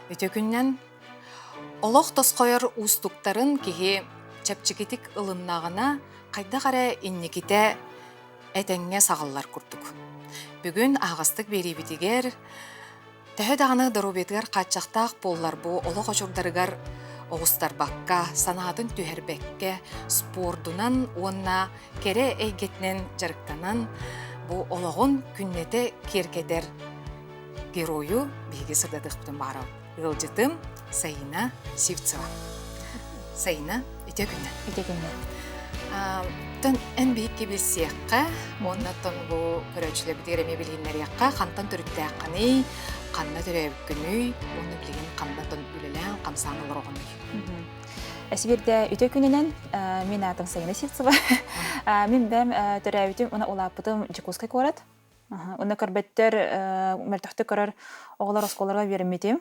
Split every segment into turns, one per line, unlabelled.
Үтүө күннэн олох тосхойор уустуктарын киһи чэпчэкитик ылыннаҕына, хайдах эрэ инникитэ этэҥҥэ саҕыллар курдук. Бүгүн аһаҕастык биэриибитигэр төһө даҕаны доруобуйатыгар хааччахтаах буоллар бу олох очурдарыгар оҕустарбакка, санаатын түһэрбэккэ, спордунан уонна кэрэ эйгэтинэн дьарыктанан бу олоҕун күннэтэ киэргэтэр геройу биһиги сырдатыахпытын баҕарабыт. Ыалдьытым Саина Сивцева. Саина, үтүө күннэн.
Үтүө күннэн.
Тон эн биһикки билсиэххэ, уонна тон бу көрөөччүлэрбитигэр эмиэ билиһиннэриэххэ, хантан төрүттээххиний, ханна төрөөбүккүнүй, уонна билигин ханна тон үлэлээн, хамсаан олороҕунуй?
Эсибирдэ үтүө күнүнэн мин аатым Саина Сивцева. Мин бэм төрөөбүтүм уонна улааппытым Дьокуускай куорат. Онно көрбөттөр, мөлтөхтүк көрөр оҕолор оскуолаларга үөрэммитим.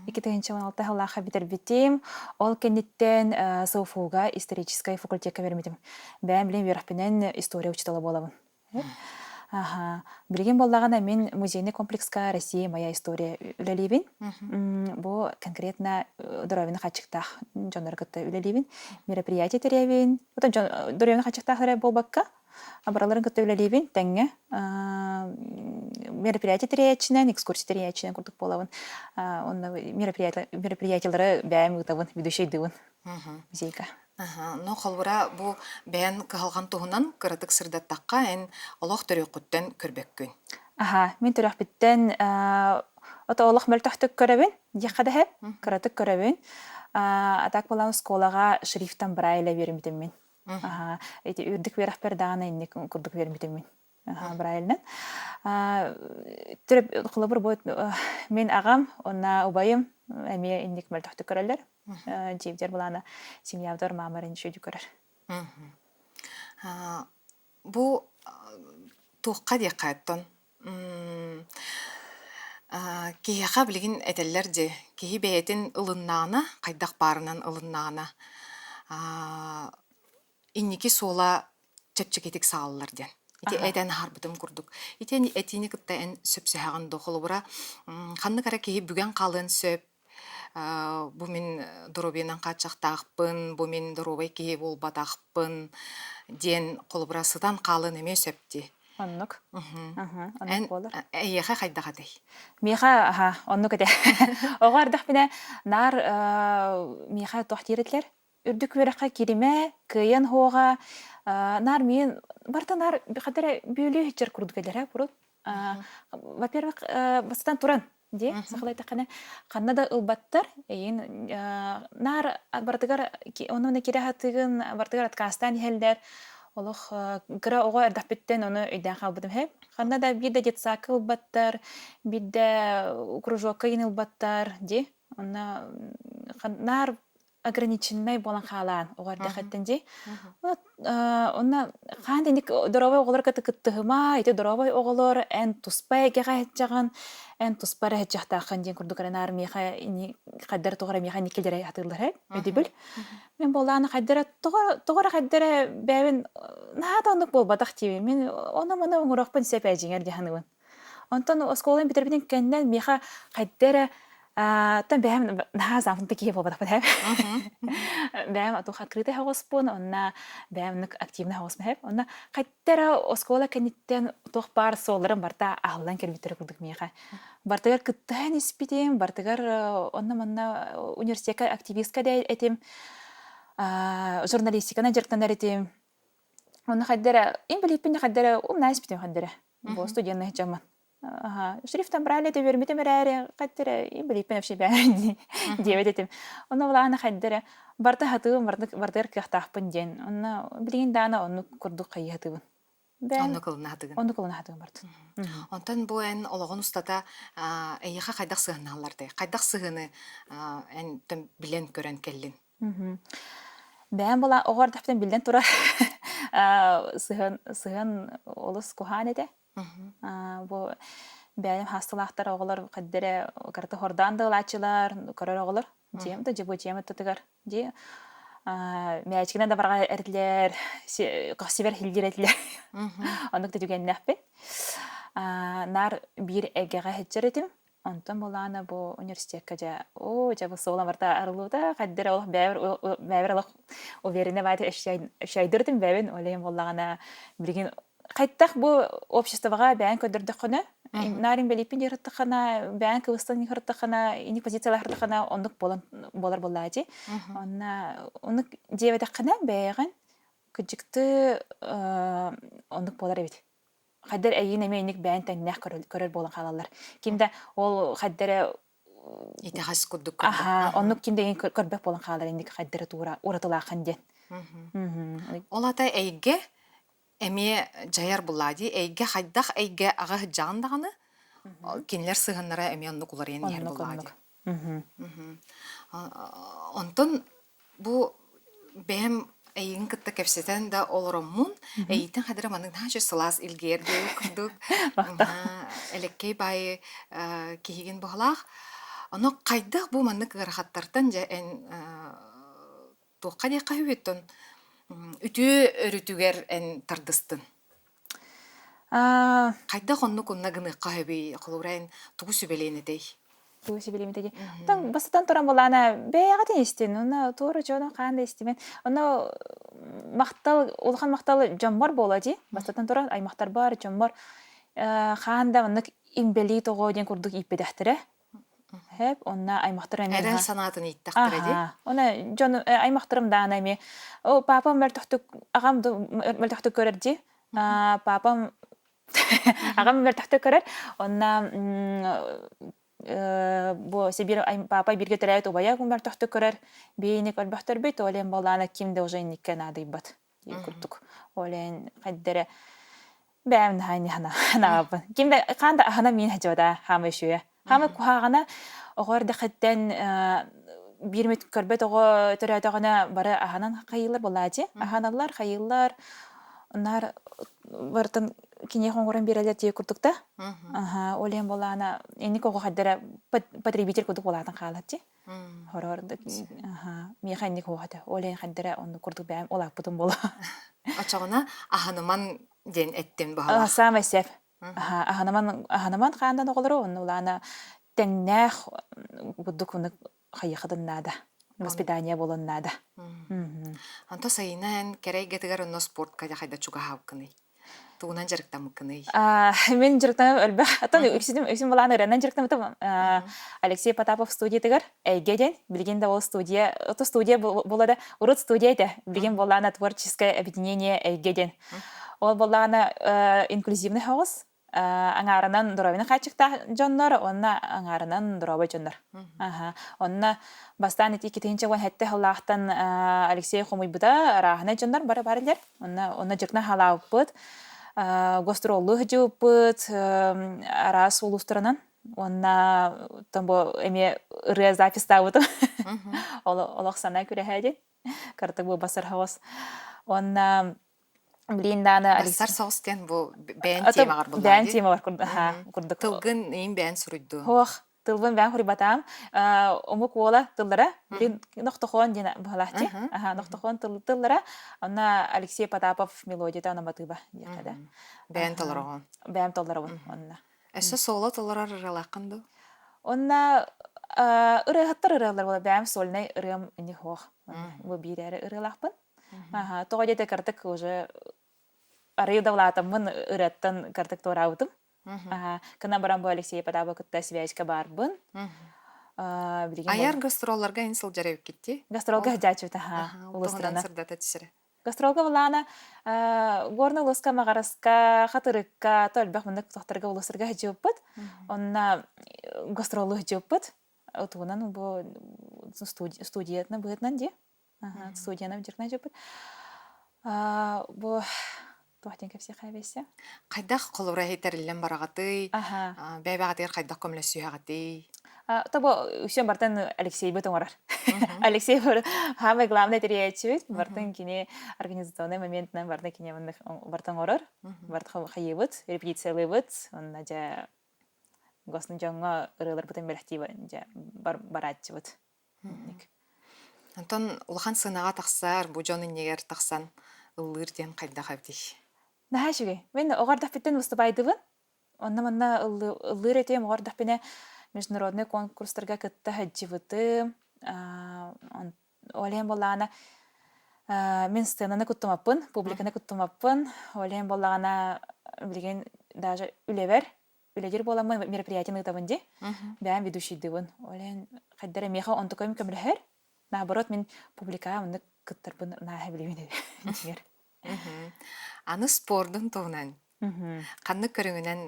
2016 сыллаахха бүтэрбитим. Ол кэнниттэн СУФУга историческай факультекка үөрэммитим. Бэйэм билим үөрэхпинэн история учуутала буолабын. Аха. Билигин буоллаҕына мин музейный комплекска «Россия моя история» үлэлиибин. Бу конкретно доруобуйаны хааччахтаах дьоннору кытта үлэлиибин. Мероприятие тэрийэбин. Оттон дьон доруобуйаны хааччахтаах эрэ буолбакка, Абыраларын кытта үлэлиибин тэҥҥэ. Мероприятие тэрийээччинэн, экскурсия тэрийээччинэн курдук буолабын. Онно мероприятиелары бэйэм ыытабын, ведущайдыыбын музейга.
Ну, холобура, бу бэйэн кыһалҕан туһунан кыратык сырдаттахха, эн олох төрүөххүттэн көрбөккүн.
Аха, мин төрүөхпүттэн ото олох мөлтөхтүк көрөбүн, диэххэ да сөп, кыратык көрөбүн. А так буолан оскуолаҕа шрифтан Брайля үөрэммитим мин. Аха, ити үрдүк үөрэхпэр даҕаны инник курдук үөрэммитим мин. Аха, правильно. Холобур, бу мин аҕам уонна убайым эмиэ инник мөлтөхтүк көрөллөр. Дьиэбитигэр былаана семьябытыгар маама эрэ үчүгэйдик көрөр.
Бу туохха диэххэ оттон киһиэхэ билигин этэллэр дии, киһи бэйэтин ылыннаҕына, хайдах баарынан ылыннаҕына, инники суола чэпчэкитик саҕаллар диэн. Ити этэн аһарбытым курдук. Ити этиини кытта эн сөпсөһөҕүн дуо? Холобура, ханнык эрэ киһи бүгэн хаалыан сөп, бу мин доруобуйанан хааччахтаахпын, бу мин доруобай киһи буолбатахпын диэн холобура сытан хаалыан эмиэ сөп дии.
Оннук. Оннук буолар.
Эйиэхэ хайдах этэй?
Миэхэ аха, оннук этэ. Оҕо эрдэхпинэ наар миэхэ туох диир этилэр? Үрдүк үөрэххэ кииримэ, кыайан уоҕа, наар миин барыта наар хата эрэ бүөлүү сылдьар курдук этилэр урут. Во-первых, бастатан туран дии сахалыы эттэххинэ ханна да ылбаттар эйин наар барытыгар ону кирэ хатыгын барытыгар отказтаан иһэллэр олох кыра оҕо эрдэхпиттэн ону өйдөөн хаалбытым иһэ ханна да биир да детсадка ылбаттар биир да кружокка иин ылбаттар дии онно наар ограниченнай буолан хаалаан оҕо эрдэхиттэн дии. Онно хаан инник доруобай оҕолор кытта кыттыһыма, ити доруобай оҕолор эн туспа эйгэҕэ сылдьаҕын, эн туспа эрэ сылдьахтааххын диэн курдук эрэ наар миэхэ ини хайдара тоҕо эрэ миэхэ инник кэлэрэ сатыыллар ээ өйдөбүл. Мин буоллаҕына хайдара тоҕо тоҕо эрэ хайдара бэйэбин наһаа да оннук буолбатах диибин. Мин ону-маны оҥоруохпун сөп ээ дьиҥэр дии саныыбын. Онтон оскуоланы бүтэрбитин кэннэ миэхэ хайда эрэ тан бэйэм наһаа замкнутый киһи буолбатахпын ээ. Бэйэм туох открытый соҕуспун, онно бэйэм оннук активный соҕуспун ээ. Онно хайда эрэ оскуола кэнниттэн туох баар суолларым барыта аһыллан кэлбиттэрэ курдук миэхэ. Барытыгар кыттыһан испитим, барытыгар онно-манна университекка активистка да этим, журналистиканан дьарыктанар этим. Онно хайда эрэ инбэлииппин да хайда эрэ умнаа испитим хайда эрэ. Бу студенный дьоммун. Аха, шрифтан брали это үөрмитим эрээри, хайда эрэ инбэлииппин вообще бээн диэбит этим. Онно былаана хайда эрэ барыта хатыыбын, бардыгар кыахтаахпын диэн. Онно билигин даана оннук курдук хайыһатыыбын. Бээн
Оннук ылына хатыгын.
Оннук ылына хатыгын бардын.
Онтон бу эн олоҕун устата эйиэхэ хайдах сыһыаннаһаллар Хайдах сыһыаны эн билэн көрөн кэллин?
Бэйэм була оҕо эрдэхпинэ биллэн турар сыһыан сыһыан олус куһаан этэ. Бу бэйэм хаастылаахтар оҕолор хайда эрэ кырата хордоон да ылааччылар, көрөр оҕолор. Дьиэм да дьыбы дьиэм аттытыгар дии мээчигинэн да барҕа эрилэр, көхсүбэр иһиллиир этилэр. Оннук да түгэннээхпин. Наар биир эйгэҕэ сылдьар этим. Онтон булаана бу университекка дьэ оо дьэ бу суола барыта арыллыбыта хайдах эрэ олох бэйэбэр бэйэбэр олох уверена баайта өшөйдөрүтүм бэйэбин ол иһин буоллаҕына билигин хайдах бу обществоҕа бэйэҥ көрдөрдөххүнэ наар инбэлииппин дьарыттаххына бэйэҥ кыбыстан дьарыттаххына инник позициялаахтаххына оннук буолан буолар буоллаачи онно оннук диэбэтэххинэ бэйэҕин кыдьыкты оннук буолар эбит хайдар эйиин эмиэ инник бэйэн тэҥнээх көрөр буолан хаалаллар ким да ол хайдара
Итэҕэс курдук көрбөт.
Аха, оннук ким да эйиин көрбөт буолан хаалар инник хайдара туура уратылаахын диэн.
Ол ата эйгэ эмиэ дьайар буллаа дии. Эйгэ хайдах эйгэ аҕа сыдьаҕын даҕаны кинилэр сыһыаннара эмиэ оннук уларыйан иһэр
Оннук
буллаа
оннук.
дии. Онтон бу бэйэм эйигин кытта кэпсэтэн да олороммун, эйиитин хадыра маннык наһаа сылаас илгийэр диэбит курдук элэккэй баайы киһигин быһалаах. Ону хайдах бу маннык ыарахаттартан дьэ эн туохха диэххэ үһүттэн үтүө өрүтүгэр эн тардыстын? Хайдах оннук онно гыныахха сөбүй? Холобура, эн тугу сүбэлиэн этэй?
Тугу сүбэлиэм этэй? Оттон бастатан туран былаана бэйэҕитин истин, онно туора дьону хаан да истимэн. Онно махтал, улахан махтал дьоммор буолуо дии. Бастатан туран аймахтарбар, дьоммор хаан да оннук имбэлиит оҕо диэн курдук ииппэтэхтэрэ. Хэп, онно аймахтарым эмиэ
Эрэл санаатын ииттэхтэрэ дии.
Аха. Онно дьон аймахтарым даҕаны эмиэ о папам мөлтөхтүк аҕам мөлтөхтүк көрөр дии. Папам аҕам мөлтөхтүк көрөр. Онно бу Сибирь папа бииргэ төрөөбүт убайа мөлтөхтүк көрөр. Бииник өлбөхтөрбүт, ол иһин буоллаҕына ким да уже инникке наадыйбат диир курдук. Ол иһин хайдэрэ бэйэм наһаа инни ханаабын. Ким да хаан да аһына миин хадьыбата хаама үшүө. Хаама куһааҕына оҕо эрдэхиттэн биир эмит көрбөт оҕо төрөөтөҕүнэ бары аһанан хайыылар буолааччы. Аһаналлар, хайыыллар. Наар барытын киниэхэ оҥорон биэрэллэр дии курдук да. Аха, ол иһин буолаана инник оҕо хайдара потребитель курдук буолаатан хаалар дии. Хороор миэхэ инник суох этэ. Ол иһин хайдара оннук курдук бэйэм улааппытым буолуо.
Оччоҕуна аһаныман диэн эттин баһылаах.
Саамай сөп. Аһаныман аһаныман хаандан оҕолору онно улаана тэҥнээх курдук оннук хайыахатын наада. Воспитание буолуон наада.
Онто сайына эн кэрэ эйгэтигэр онно спортка хайда чугаһаабыккыный? Тугунан дьарыктаммыккыный?
Мин дьарыктаным элбэх. Оттон үксүн үксүн былаан ырыанан дьарыктаммытым. Алексей Потапов студиятыгар Эйгэ диэн. Билигин да ол студия, ото студия буола да, урут студия этэ. Билигин буоллаҕына творческое объединение Эйгэ диэн. Ол буоллаҕына инклюзивный соҕус. Аҥаарынан доруобуйаны хааччахтаах дьоннор уонна аҥаарынан доруобай дьоннор. Аха. Онно бастаан ити 2017 сыллаахтан Алексей хомуйбута арааһынай дьоннор бары бар илэр. Онно онно дьыкна халаабыппыт, гастроллуу сылдьыбыппыт араас улуустарынан. Уонна бу эмиэ ырыа записьтаабытым. Олох санаа күрэһэ дии. Картык бу басар хаос. Уонна билин дааны
Бассар соҕус диэн бу бэйэн темаҕар буллаа
Бэйэн
дии.
темаҕар курдук.
Тылгын иин бэйэн суруйдуун.
Хуох тылбын бэйэн хуруйбатаам. Омук уола тыллара билин нохтохоон диэн быһалаахчы. Аха нохтохоон тыллара. Онно Алексей Потапов мелодията ономатыба диэххэ да.
Бэйэн толороҕун.
Бэйэм толоробун онно.
Өссө соло толорор ырыалааххын дуу?
Онно ырыаһыттар ырыалар буола бэйэм сольнай ырыам ини суох. Бу биир эрэ ырыалаахпын. Аха, тоҕо диэтэ кырдык уже арыый да улаатаммын ырыаттан кырдык туораабытым. Аха, кына баран бу Алексей Потапова кытта связька баарбын. Билигин
Айар гастролларга ин сылдьар эбиккит дии?
Гастролга сылдьааччыбыт аха,
Ол туһунан
улуустарынан.
сырдата түсэрэ.
Гастролга былаана Горный улууска, Маҕараска, Хатырыкка, то элбэх мыннык тохторго улуустарга сылдьыбыппыт. Онно гастролу сылдьыбыппыт. Отугунан бу студиятына быһытынан дии. Студияны дьырна дьыппыт. Бу туох диэн кэпсиэххэ эбэсэ?
Хайдах холобура иһитэриллэн бараҕытый? Бэйбэҕитигэр хайдах көмөлөсүһэҕитий?
Тобо үксүн бартан Алексейбыт оҥорор. Алексей самый главный тэрийээччибит. Бартан кини организационный моментынан барда кини бартан оҥорор. Барт хайыыбыт, репетициялыыбыт. Онно дьэ госну дьоҥҥо ырыаларбытын бэлэхтии дьэ барааччыбыт.
Онтон улахан сыанаҕа тахсар, бу дьон иннигэр тахсан ыллыыр диэн хайдах эбитий?
Наһаа үчүгэй. Мин оҕо эрдэхпиттэн выступайдыбын. Онно-манна ыллыыр этим, оҕо эрдэхпинэ. Международный конкурстарга кытта сылдьыбытым. Ол иһин буоллаҕына мин сценаны куттумаппын, публиканы куттумаппын. Ол иһин буоллаҕына билигин даже үлэбэр үлэлиир буоламмын мероприятием ыытабын дии. Бэйэм ведущийдыыбын. Ол иһин хайдах эрэ миэхэ онтукайым көмөлөһөр. Наоборот, мин публикаҕа оннук кыттарбын нааһа билибин дьиҥэр.
Аны спордун туһунан ханнык көрүҥүнэн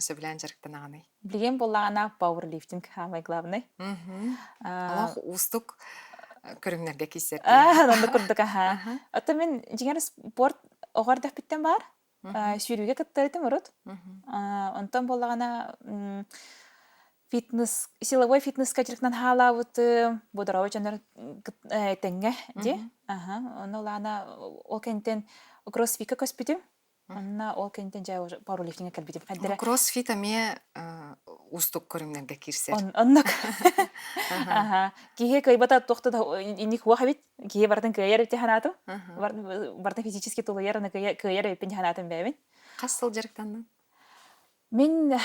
сөбүлээн дьарыктанаҕыный?
Билигин буоллаҕына пауэрлифтинг самый главный.
Олох уустук көрүҥнэргэ киирсэр
Оннук курдук аха. Оттон мин дьиҥэр спорт оҕо эрдэхпиттэн баар. Сүүрүүгэ кыттар этим урут. Онтон буоллаҕына фитнес, силовой фитнеска дьарыктанан хаалаабытым. Бу здоровый дьоннор тэҥҥэ дии. Онно улаана ол кэнниттэн кроссфитка көспүтүм. Онно ол кэнниттэн дьэ уже пауэрлифтиҥҥэ кэлбитим. Хайдара
Кроссфит эмиэ уустук көрүҥнэргэ киирсэр.
Оннук. Аха. Киһи кыайбата туох да инник хуох эбит. Киһи барытын кыайар эбит санаатым. Барытын физически тулуйар, аны кыайар эбиппин санаатым бэйэбин.
Хас сыл дьарыктанныҥ?
Мин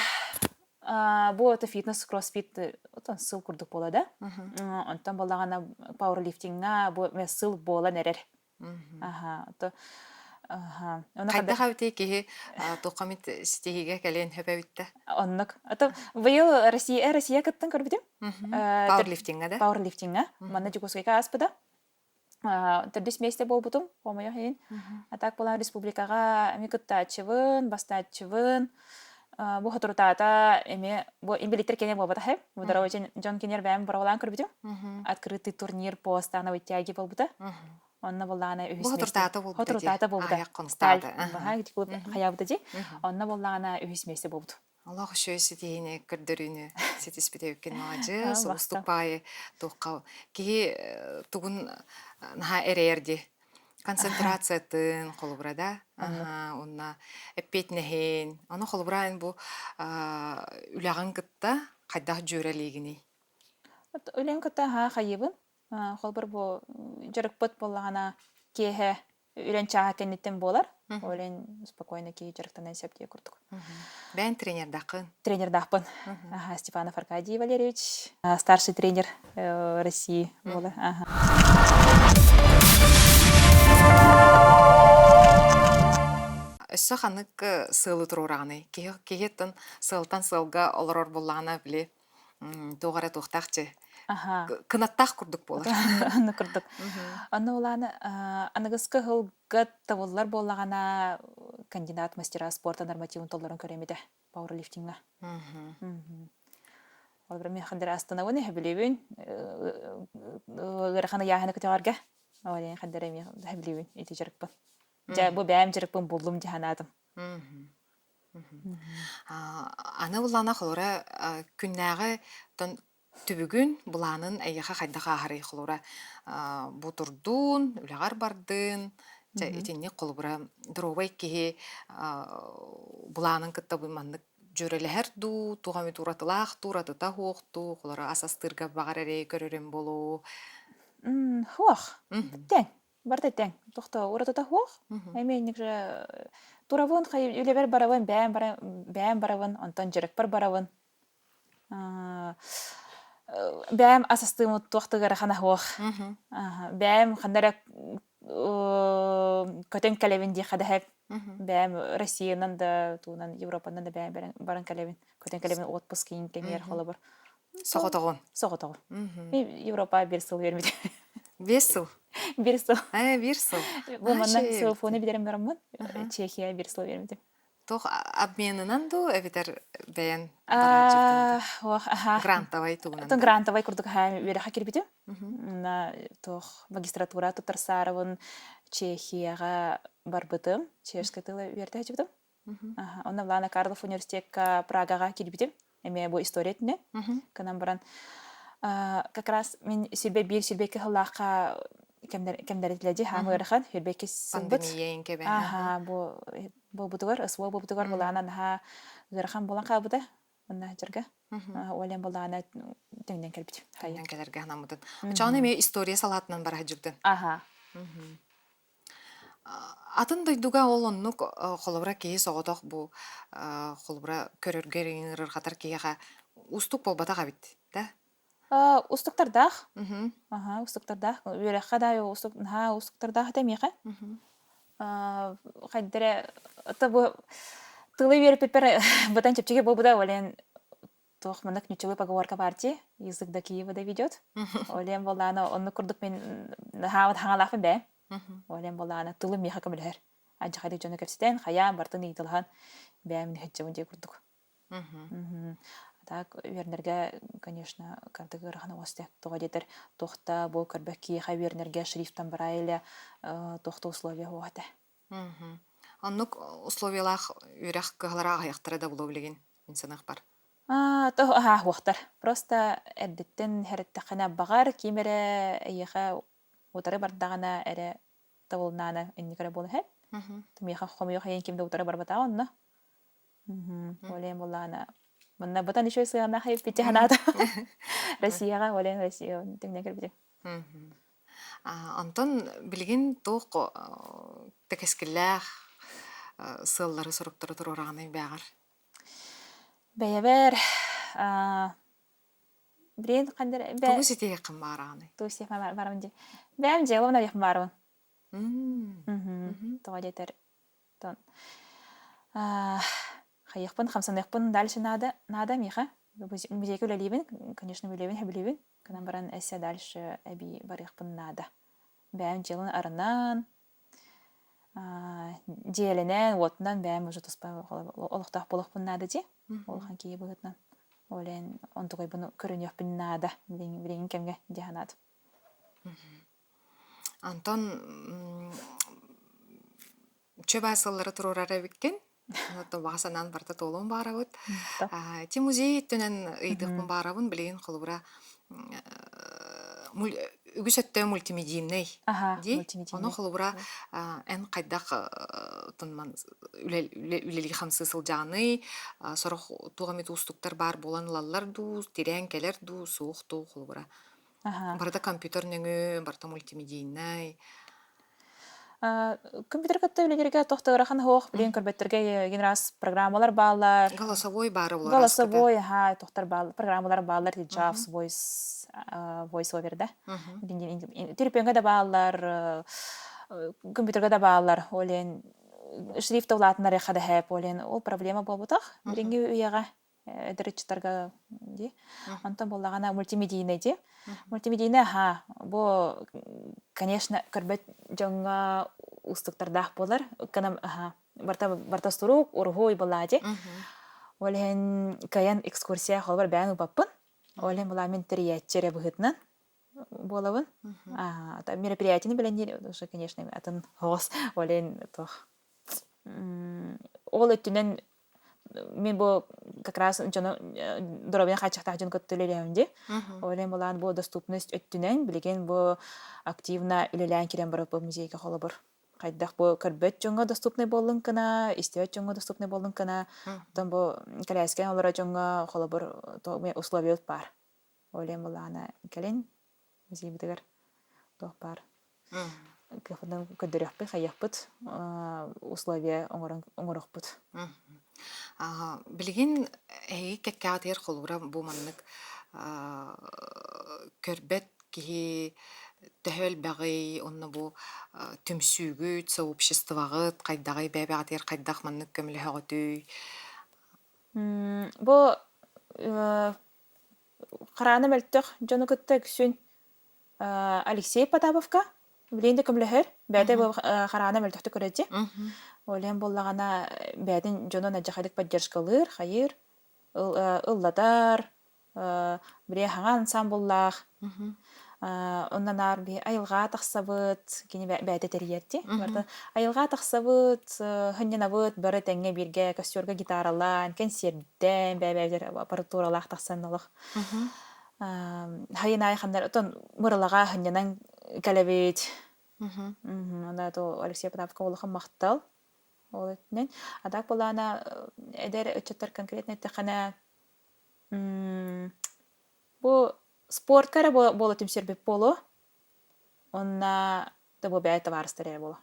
бу это фитнес кроссфит отон сыл курдук буола да. Онтон буоллаҕына пауэрлифтиҥҥа бу сыл буолан эрэр. Аха, то аха.
Хайдах эбитий киһи туохха эмит ситиһиигэ кэлиэн сөп эбит да?
Оннук. Ото быйыл Россия Россия кыттан көрбүтүм.
Пауэрлифтиҥҥа да?
Пауэрлифтиҥҥа. Манна Дьокуускайга ааспыта. Төрдүс миэстэ буолбутум, хомойуох иһин. А так буолан республикаҕа эмиэ кыттааччыбын, бастааччыбын. Бу соторутаата эмиэ бу инбэлииттэр киэнэ буолбатах ээ. Мудро дьон киниэр бэйэм боруобалаан көрбүтүм. Открытый турнир по становой тяге буолбута. Онно буоллаҕына үһүс
Бу
миэстэ.
соторутаата буолбута дии.
Соторутаата буолбута.
Аҕыйах
Сталь
хонуктаата.
баһа клуб хайаабыта дии. Онно буоллаҕына үһүс миэстэ буолбут.
Олох үчүгэй ситиһиини, көрдөрүүнү ситиспит эбиккин маладьыас, уустук
Махтал.
баайы туохха киһи тугун наһаа эрэйэр дии. Концентрациятын холобура да,
Оннук.
уонна эппиэтинэһин. Ону холобура эн бу үлэҕин кытта хайдах дьүөрэлиигиний?
Үлэм кытта аһаа хайыыбын. Холобур бу дьарыкпыт буоллаҕына киэһэ үлэн чааһа кэнниттэн буолар. Ол иһин спокойно киһи дьарыктанан сөп диye курдук.
Бэйэн тренердааххын?
Тренердаахпын. Степанов Аркадий Валерьевич, старший тренер России буолар.
Өссө ханнык сыалы туруораҕыный? Киһи киһиттэн сыалтан сыалга олорор буоллаҕына, били туох эрэ туохтаах дьэ кынаттаах курдук буолар.
Аны курдук. Аны улааны аныгыскы ыһылга табыллар буоллаҕына кандидат мастера спорта нормативын толорон көрөмүтэ пауэрлифтиҥҥа. Ол бир мен хандара астынабын эһэбилибин ыарахан ыйааһыны көтөҕөргө. Ол хандара эми эһэбилибин ити дьарыкпын. Дьэ бу бэйэм дьарыкпын буллум дьаһанаатым.
Аны былаана холура күннээҕи түбүгүн, былаанын эйиэхэ хайдах ааһарый холура бу турдуун, үлэҕэр бардын, дьэ итинник холобура доруобай киһи былаанын кытта бу маннык дьүөрэлэһэр дуу, туох эмит уратылаах дуу, уратыта суох дуу, холоро ас астыырга баҕар эрэйи көрөрүм буолуо.
Суох. Тэҥ. Барыта тэҥ. Туох уратыта суох. Эмиэ инник же турабын, үлэбэр барабын, бэйэм бэйэм барабын, онтон дьарыкпар барабын. Бэйэм ас астыыммыт туох да ыарахана суох. Бэйэм ханна эрэ көтөн кэлэбин диэххэ да сөп. Бэйэм Россиянан да, тугунан Европанан да бэйэм баран кэлэбин. Көтөн кэлэбин отпуск киин кэмигэр холобур.
Соҕотоҕун.
Соҕотоҕун. Европа биир сыл үөрмүтүм.
5 сыл?
Биир сыл.
Биир сыл.
Бу манна селфоны билэрим бараммын Чехия биир сыл үөрмүтүм.
Туох обменынан дуу эбэтэр бэйэн барааччытын дуу? Грантовай тугунан
да? Грантовай курдук үөрэххэ киирбитим. Туох магистратура туттарсаарыбын Чехияҕа барбытым. Чешскэй тылы үөрэтэ сылдьыбытым. Онно Влана Карлов университекка Прагаҕа киирбитим. Эмиэ бу история өттүнэн. Кынан баран как раз мин сүрбэ биир сүрбэ икки сыллаахха кэмнэритилэ дии хаам ыарахан сүрбэ икки сылбыт. Аха бу буолбутугар СВО буолбутугар былаана наһаа ыарахан буолан хаалбыта. Онно сылдьарга. Олен былаана тэҥнэн кэлбит.
Тэҥнэн кэлэргэ санаммытын. Оччоҕуна эмиэ история салаатынан бара сылдьыбытын.
Аха.
Атын дойдуга ол оннук холобура киһи соҕотох бу холобура көрөргө ыарырҕатар киһиэхэ Уустук буолбатах эбит, да?
Устуктардаах.
Мгм.
Аһа, устуктардаах. Үөрэххэ да уустук, наһаа уустуктардаах этэ миэхэ.
Мгм.
Хайда эрэ, это бу тылы үөрэппиппэр бытан чэпчэки буолбута, ол туох маннык ньуччалыы поговорка баар дии, язык до Киева доведет.
Мгм.
Ол иһин буоллаҕына оннук курдук мин наһаа хаҥалаахпын бээ.
Мгм.
Ол иһин буоллаҕына тылым миэхэ көмөлөһөр. Алдьархайдык дьону кэпсэтэн, хайаан барытын ыйыталаһан бэйэм иһитчэбин дии курдук.
Мгм.
Мгм. А так үөрэнэргэ, конечно, кырдык ыарахан оҕус Тоҕо диэтэр, туох да бу көрбөх киһиэхэ үөрэнэргэ шрифтан Брайля туох да условия суох этэ.
Мгм. Оннук условиялаах үөрэх кыһалара аҕыйахтара да буолуо билигин, мин саныахпар.
Аа, то аһаа Просто эрдэттэн иһэриттэххинэ, баҕар ким эрэ эйиэхэ утары бардаҕына эрэ табылнаана инник эрэ буола иһэр.
Мгм.
Миэхэ хомуйуох иһин ким да утары барбатаҕа онно. Мгм. Олен буоллаҕына манна бытан еще сыанаах эппитэ
Мгм.
санаата. Россияҕа Олен Россия тэҥнэ кэлбитим.
Мгм. Онтон билигин туох тэкэскиллээх сыаллары-соруктары туруораҕыный бээҕэр?
Бэйэбэр билигин ханна эрэ
Тугу ситиһиэххин баҕараҕыный?
тугу ситиһиэхпин баарабын дии. Бэйэм дьыалабын арыйыахпын баарабын.
М.
Мгм.
Мгм.
Тоҕо диэтэр Оттон хайыахпын, хамсаныахпын дальше надо, надо миэхэ. Музейга үлэлиибин, конечно, үлэлиибин, сөбүлүүбүн. Гынан баран эссе дальше эбии барыахпын наада. Бэйэм дьыаланы арынан, дьиэлэнэн, уотунан бэйэм уже туспа олохтоох буолуохпун наада дии.
Мгм.
Улахан киһи быһыытынан. Ол иһин онтукайбын көрүнүөхпүн наада билиҥҥи кэмҥэ дии санаатым.
Мгм. Антон Чөбө сыллары туруорар эбиккин. Оттон баҕа санаан барыта туолуон баҕарабыт. Ити музей өттүнэн ыйытыахпын баҕарабын. Билигин холобура үгүс өттө мультимедийнэй
Аха,
дии. Ону
мультимедийнэй.
холобура эн хайдах үлэлии-хамсыы сылдьаҕыный? Сорох туох эмит уустуктар баар буолан ылаллар дуу, тирээн кэлэр дуу, суох дуу холобура.
Аха.
Барыта компьютер нөҥүө, барыта мультимедийнай.
Компьютер кытта үлэлииргэ туох да ыарахан суох. Билигин көрбөттөргө егин раз программалар бааллар.
Голосовой баара буолар аскыта.
Голосовой, аха, тохтор баал, программалар бааллар, Jobs Voice, Voice Over да. Телефонга да бааллар, компьютерга да бааллар. Ол иһин шрифт улаатыннарыахха да хэп, ол иһин ол проблема буолбутах. Билиҥҥи үйэҕэ эдэр ыччаттарга дии. Онтон буоллаҕына мультимедийнай дии. Мультимедийнай аһаа, бу конечно көрбөт дьоҥҥо уустуктардаах буолар. Ыкканам аһаа барта барта сурук, уруһуй буоллаа дии. Ол иһин кыайан экскурсия холобур бэйэм ылбаппын. Ол иһин буолаа мин тэрийээччи эрэ быһыытынан буолабын. Аа, мероприятиены билэнниир уже, конечно, атын хоҕос. Ол иһин туох ол өттүнэн мин бу как раз дьону доруобуйаны хааччахтаах дьону кытта үлэлэһэбин дии. Ол иһин былаан бу доступность өттүнэн билигин бу активно үлэлээн киирэн барыппыт музейга холобур. Хайдах бу көрбөт дьоҥҥо доступный буоллун гына, истибэт дьоҥҥо доступный буоллун гына, оттон бу кэлээскэн олорор дьоҥҥо холобур условиябыт баар. Ол иһин былаана кэлин музейбытыгар туох баар кыахпытынан көрдөрүөхпүт, хайыахпыт, условия оҥорон оҥоруохпут.
Билигин эһиги кэккэҕитигэр холобура бу маннык көрбөт киһи төһө элбэҕий, онно бу түмсүүгүт, сообществоҕыт хайдаҕый, бэйэ-бэйэҕитигэр хайдах маннык көмөлөһөҕүтүй?
Бу хараана мөлтөх дьону кытта үксүн Алексей Потаповка билигин да көмөлөһөр. Бэйэтэ бу хараана мөлтөхтүк көрөөччү. Ол иһин буоллаҕына бэйэтин дьонун алдьархайдык поддержкалыыр, хайыыр, ыллатар, били хаҥа ансамбллаах. Онно наар биһи айылҕаҕа тахсабыт, кини бэйэтэ тэрийэрти. Барыта айылҕаҕа тахсабыт, сынньанабыт, бары тэҥҥэ бииргэ костюрга гитаралаан, кэнсиэрдээн, бэйэ-бэйэбитигэр аппаратуралаах тахсан олох Хайын аайы ханна оттон Мырылаҕа сынньанан кэлэбит. Онно то Алексей Потаповка улахан махтал. Ол өттүнэн. А так былаана эдэр ыччаттар конкретно эттэххинэ бу спортка эрэ буола түмсэрбит буолуо. Онно да бу бэйэ табаарыстар эрэ буолуо.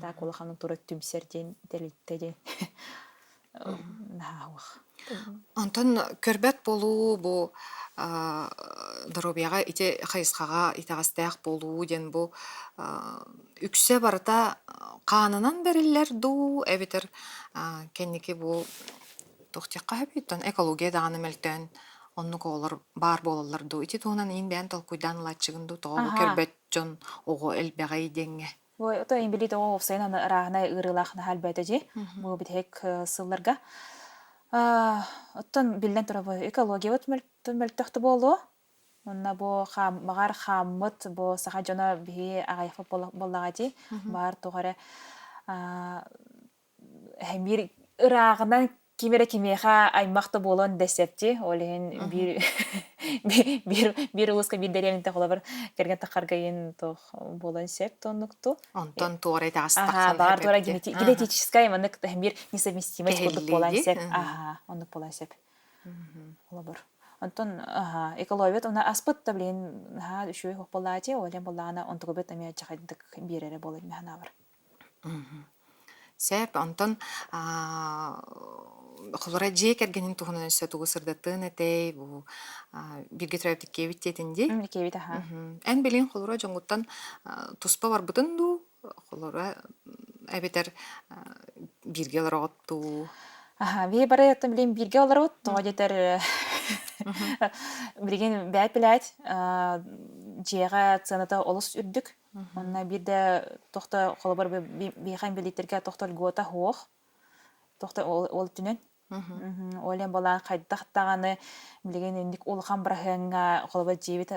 Так улахан тура түмсэр диэн тэрилтэ диэн. Наһаа уох.
Онтон көрбөт буолуу бу доруобуйаҕа ити хайысхаҕа итэҕэстээх буолуу диэн бу үксэ барыта хаанынан бэриллэр дуу эбэтэр кэнники бу туох диэххэ сөбүй оттон экология даҕаны мөлтөөн оннук оҕолор баар буолаллар дуу ити туһунан иин бэйэн толкуйдаан ылааччыгын дуу тоҕо бу көрбөт дьон оҕо элбэҕий диэҥҥэ
Ой, ото инбэлиит оҕо уопсайынан ырааһынай ыарыылаах наһаа элбээтэ дии. Бу бүтэһик сылларга. Оттон биллэн турар бу экологиябыт мөлтөх да буолуо. Онно бу баҕар хааммыт бу саха дьоно биһи аҕыйахпыт буоллаҕа дии. Баар туох эрэ биир ырааҕынан ким эрэ кимиэхэ аймах да буолуон дэсэпти ол иһин биир биир биир улууска биир дэриэбинтэ холобур кэргэн таххаргайын туох буолуон сөп тоннукту
онтон туора итэҕэс
аха баҕар туора генетическай маннык биир несовместимость курдук буолан сөп аха оннук буолан сөп холобур онтон аха экологиябыт уна аспыт да билигин наһаа үчүгэй суох буоллаҕа ол иһин буоллаҕына онтугубут эмиэ дьахайдык биэрэрэ буолар мин санаабар
Сөп, онтон холобура дьиэ кэргэнин туһунан өссө тугу сырдатыан этэй? Бу бииргэ төрөөбүт иккиэбит диэтин дии.
Иккиэбит аһаа.
Эн билигин холобура дьоҥҥуттан туспа барбытын дуу? Холобура эбэтэр бииргэ олороҕут дуу?
Аһаа, биһи бары оттон билигин бииргэ олоробут. Тоҕо диэтэр билигин бээт билээт дьиэҕэ сыаната олус үрдүк. Онно биирдэ тохто холобур биһиэхэ инбэлииттэргэ тохто льгота суох. Тохто ол өттүнэн. Ол иһин буолан хайдах даҕаны билигин инник улахан быраһыаҥҥа холобур дьиэбит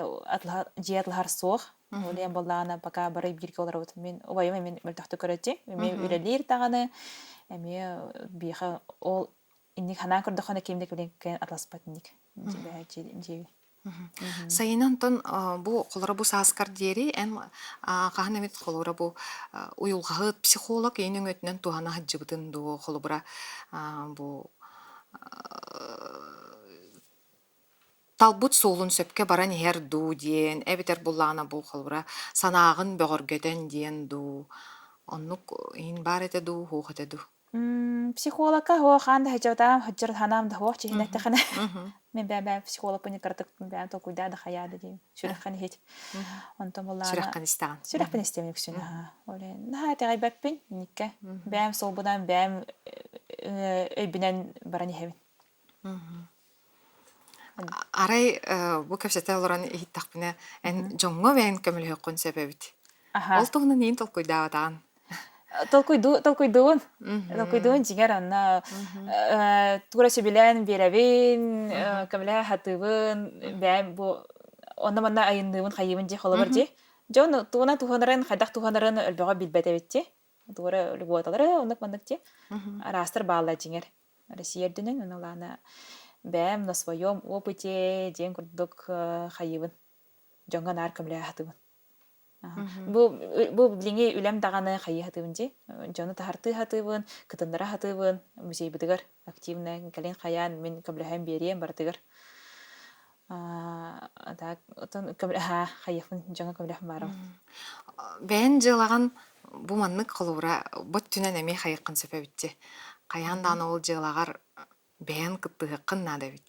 дьиэ атылаһар суох. Ол иһин буоллаҕына пока бары бииргэ олоробут. Мин убайым эмиэ мөлтөхтүк көрөөччү. Эмиэ үлэлиир даҕаны. Эмиэ биһиэхэ ол инник санаан көрдөххүнэ ким да кэлин атыласпат инник дьиэбит.
Сайына онтон бу холоро бу сааскар диэри эн хаһан эмит холобура бу уйулҕаһыт психолог ийин өҥөтүнэн туһана сылдьыбытын дуу холобура бу талбыт суолун сөпкө баран иһэр дуу диэн эбэтэр буллаҕына бу холобура санааҕын бөҕөргөтөн диэн дуу оннук иһин баар этэ дуу суох этэ дуу
Психологка суох хаан да сылдьыбатаҕым, сылдьар санаам да суох чиһинэ эттэххинэ. Мин бэйэм психологпын кыратык бэйэм толкуйдаа да хайаа да диим. Сүрэххин иһит. Онтон буоллаҕына
Сүрэххин истэҕин.
Сүрэхпин истэбин үксүн аһаа. Ол иһин наһаа итэҕэйбэппин инниккэ. Бэйэм суолбунан, бэйэм өйбүнэн баран иһэбин.
Арай бу кэпсэтэ олорон иһиттэхпинэ, эн дьоҥҥо бэйэҥ көмөлөһүөххүн сөп эбит. Ол туһунан иин толкуйдаабатаҕын.
Толкуйдуу, толкуйдуубун. Толкуйдуубун дьиҥэр онно тугу эрэ сөбүлээн биэрэбин, көмөлөһө сатыыбын, бэйэм бу онно-манна айынныыбын, хайыыбын дии холобур дии. Дьон тугунан туһанарын, хайдах туһанарын өлбөҕө билбэт эбит дии. Тугу эрэ льготалары оннук-маннык дии. Араастар бааллар дьиҥэр. Россия үрдүнэн ону ылаана бэйэм на своем опыте диэн курдук хайыыбын дьоҥҥо наар көмөлөһө сатыыбын. Бу бу билиҥҥи үлэм даҕаны хайыы сатыыбын дии. Дьону таһартыы сатыыбын, кытыннара сатыыбын, музейбытыгар активно кэлин хайаан мин көмөлөһөн биэриэм барытыгар. Так отон көмөлөһө хайыахпын дьоҥҥо көмөлөһөн баарабын.
Бэйэн дьыалаҕын бу маннык холобура бу өттүнэн эмиэ хайыаххын сөп эбит дии. Хайаан даҕаны ол дьыалаҕар бэйэн кыттыһыаххын наада эбит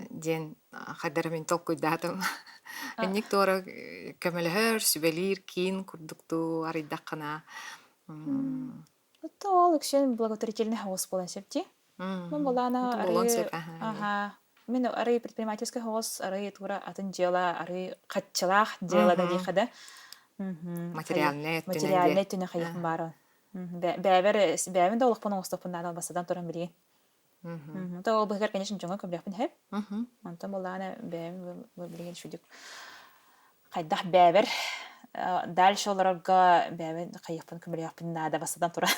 диэн хайдара мин толкуйдаатым. Инник туора көмөлөһөр, сүбэлиир киин курдук дуу арыйдаххына
Это ол үксүн благотворительный хаос буолан сөп дии. Мин былаана
буолуон
арыы
сөп
аха мин арыы предпринимательскай хаос арыы тура атын дьыала арыы хаччылаах дьыала да диэхэ да
Материальнай өттүнэн
материальнай өттүнэн хайыахпын баарабын. Бэйэбэр бэйэбин да олохпун оҥостуохпун наада бастатан туран билигин. То ол быһыгар, конечно, дьоҥҥо көмөлөөхпүн сөп. Онтон былаана бэйэм билигин үчүгдүк хайдах бэйэбэр дальше олорорго бэйэбин хайыахпын көмөлөөхпүн наада бастатан туран.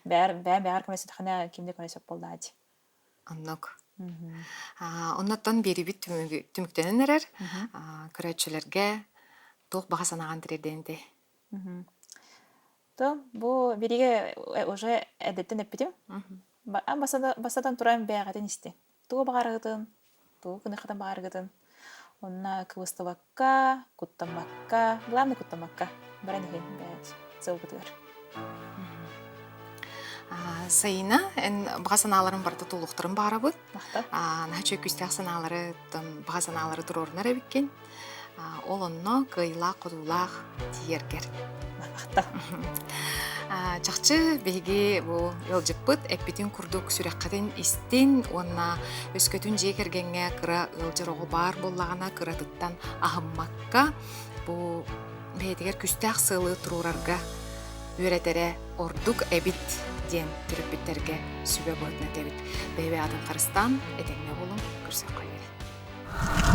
Бэйэр бэйэм бэйэҕэр көмөлөстөххүнэ ким да көмөлөсөп буоллаа дии.
Оннук. Оннуттан биэрибит түмүктэнэн эрэр. Көрөөччүлэргэ туох баҕа санааҕын тириэрдэн этэй?
То бу биригэ уже эрдэттэн эппитим. Бастатан туран бэйэҕитин истиҥ. Тугу баҕарыгытын, тугу гыныаххытын баҕарыгытын. Онно кыбыстыбакка, куттаммакка, главное куттаммакка баран иһин бэйэт сылгытыгар.
Сайына, эн баҕа санааларын барыта туолуохтарын баҕарабыт. Наһаа үчүгэй күүстээх санаалары, баҕа санаалары туруорунар эбиккин. Ол онно кыайыылаах-хотуулаах тиийэргэр. Чахчы биһиги бу ыалдьыппыт эппитин курдук сүрэххитин истин уонна өскөтүн дьиэ кэргэҥҥэ кыра ыалдьар оҕо баар буоллаҕына кыратыттан аһыммакка бу бэйэтигэр күүстээх сыалы туруорарга үөрэтэрэ ордук эбит диэн төрөппүттэргэ сүбэ быһыытынан этэбит. Бэйэ-бэйэҕитин харыстаан, этэҥҥэ буолуҥ, көрсүөххэ диэри.